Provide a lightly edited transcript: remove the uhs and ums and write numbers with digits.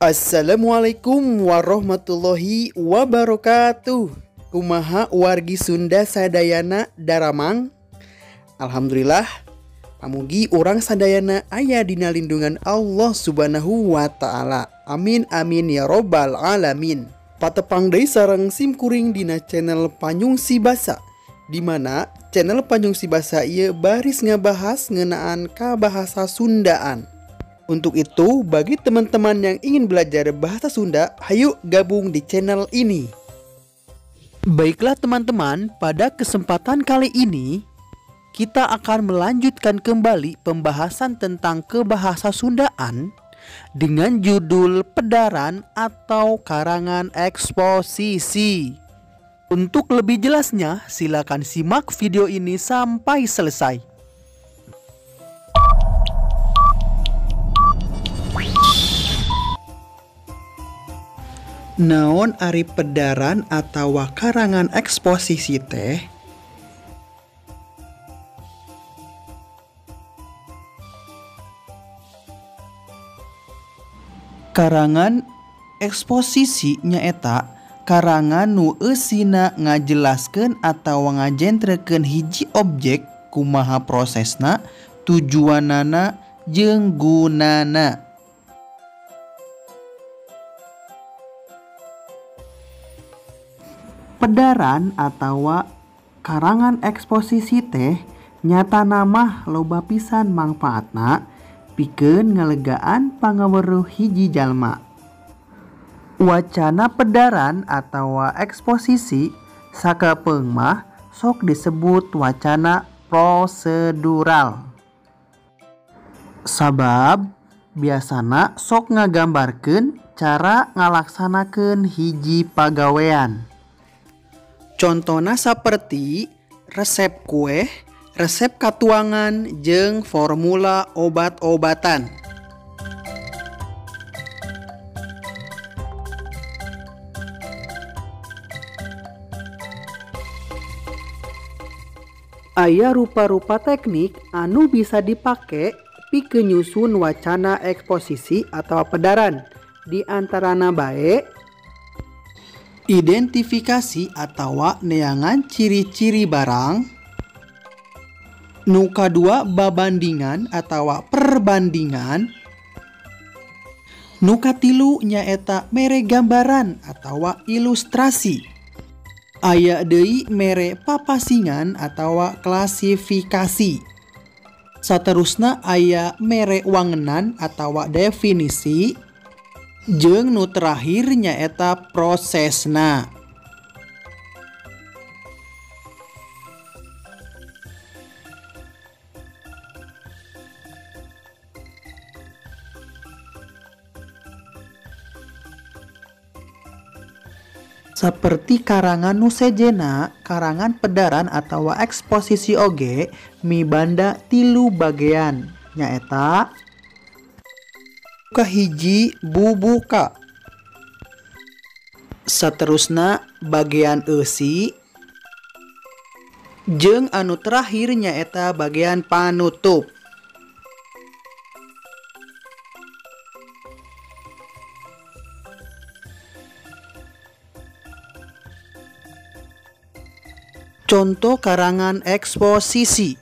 Assalamualaikum warahmatullahi wabarakatuh. Kumaha wargi Sunda sadayana daramang? Alhamdulillah, pamugi urang sadayana aya dina lindungan Allah Subhanahu wa taala. Amin amin ya robbal alamin. Patepang deui sareng simkuring dina channel Panyungsi Basa, di mana channel Panyungsi Basa ieu baris ngabahas ngeunaan ka bahasa Sundaan. Untuk itu, bagi teman-teman yang ingin belajar bahasa Sunda, hayu gabung di channel ini. Baiklah teman-teman, pada kesempatan kali ini kita akan melanjutkan kembali pembahasan tentang kebahasa Sundaan dengan judul Pedaran atau Karangan Eksposisi. Untuk lebih jelasnya, silakan simak video ini sampai selesai. Naon ari pedaran atawa karangan eksposisi teh? Karangan eksposisi nyaeta karangan nu eusina ngajelaskeun atawa ngajentrekeun hiji objek kumaha prosesna, tujuanana, jeung gunana. Pedaran atawa karangan eksposisi teh nyatana mah loba pisan mangfaatna pikeun ngalegaan pangaweruh hiji jalma. Wacana pedaran atawa eksposisi sakapeung mah sok disebut wacana prosedural. Sabab biasana sok ngagambarkeun cara ngalaksanakeun hiji pagawean. Contohna saperti resep kue, resep katuangan, jeung formula obat-obatan. Aya rupa-rupa teknik anu bisa dipake pikeun nyusun wacana eksposisi atau pedaran. Di antarana bae identifikasi atawa neangan ciri-ciri barang, nu kadua babandingan atawa perbandingan, nu katilu nyaeta mere gambaran atawa ilustrasi, aya deui mere papasingan atawa klasifikasi, saterusna aya mere wangenan atawa definisi, jeung nu terakhir nyaeta prosesna. Saperti karangan nu sejenna, karangan pedaran atawa eksposisi oge mibanda tilu bagean nyaeta: kahiji bubuka, saterusna bagian eusi, jeung anu terakhir nyaeta bagian panutup. Contoh karangan eksposisi.